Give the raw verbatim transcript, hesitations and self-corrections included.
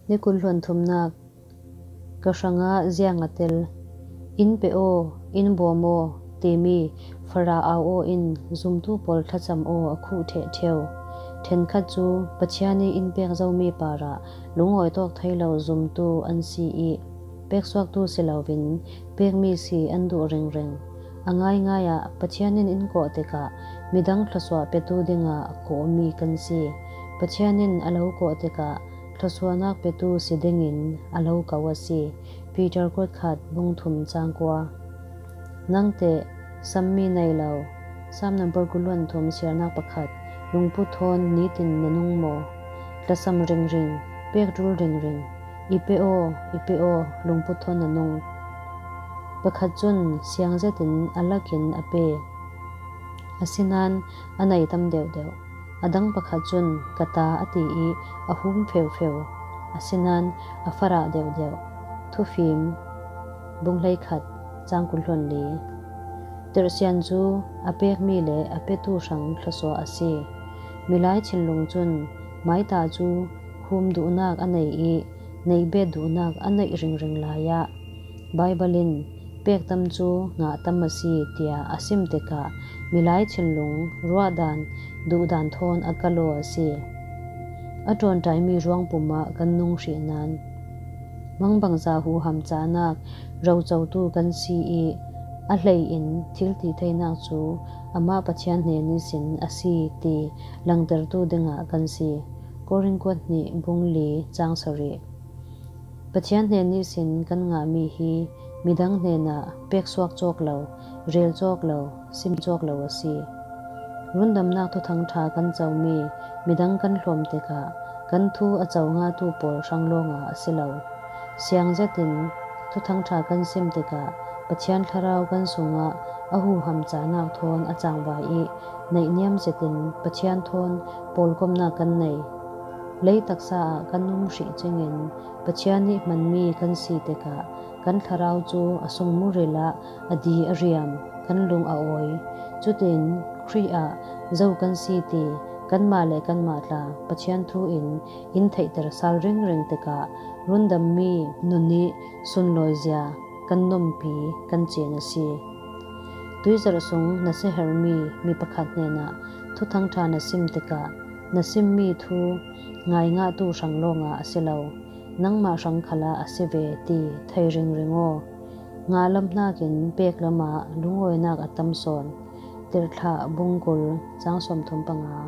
Ni kul hluan thumnak. Ka hrangah ziang a tel, "In pe aw, in bawm aw," timi Farah au aw in zumtu pawl thlacam aw a khuh ṭheh ṭheu. Ṭhenkhat cu Pathian ih in pek zomi parah lungawi tawk thei lo zumtu an si ih peksuaktu si loin pekmi si an duh ringring. A ngaingai ah Pathian in in kawh tikah midang thluasuah petu dingah a kawhmi kan si. Pathian in a lo kawh tikah thluasuahnak petu si dingin a lo ko a si. Peter kuat khat bung thum cang kua. Nangteh sammi nei lo. Sam number kul hluan thum siarnak pakhat. Lungput thawn nitin na nung maw? Tlasam ringring, pek ṭul ringring, "I pe aw, i pe aw," lungput thawn na nung. Pakhat cun siang zetin a lakin a pe, asinain a nei tam deuhdeuh. A dang pakhat cun, "Ka ta," a ti ih a hum feufeu, asinain a farah deuhdeuh. Thufim bung hleikhat cang kul hluan li. Tirhsian cu a pekmi le a petu hrang thluasuah a si. Milai thinlung cun maita cu hum duhnak a nei ih neih bet duhnak a neih ringring lai ah Baibal in, "Pek tam cu ngah tam a si," tiah a sim tikah milai thinlung ruahdan, duhdan thawn a kal aw a si. A ṭawnṭaimi ruang pum ah kan nung hrih nain mangbangza huham cahnak rocotu kan si ih a hlei in thil ti theinak cu amah Pathian hnen ihsin a si ti langtertu dingah kan si. Korin kuat hnih bung li cang sarih. Pathian hnen ihsin kan ngahmi hi midang hnenah peksuak cawk lo, rel cawk lo, sim cawk lo a si. Rundamnak thuthang ṭha kan comi midang kan hlawm tikah kan thu a co ngahtu pawl hrang lawngah a si lo. Siang zetin thuthang ṭha kan sim tikah Pathian Thlarau kan sungah a huham cahnak thawn a cangvai ih naihniam zetin Pathian thawn pawlkomnak kan nei. Lei taksa ah kan um hrih cingin Pathian ih hmanmi kan si tikah kan thlarau cu a sungmuril ah a di a riam, kan lung a awi. Cutin Khrih ah zo kan si ti kanmah le kanmah tla Pathian thu in in theihter sal ringring tikah rundammi nun ih sunlawizia kan nuampi kan cin a si. Tuizarh sung na siherhmi mi pakhat hnenah thuthang ṭha na sim tikah na simmi thu ngaingahtu hrang lawngah a si lo, nangmah hrang khalah a si ve ti thei ringring aw. Ngah lam hnakin pek lamah lungawinak a tam sawn. Tirhthlah bung kul cang sawmthum panga.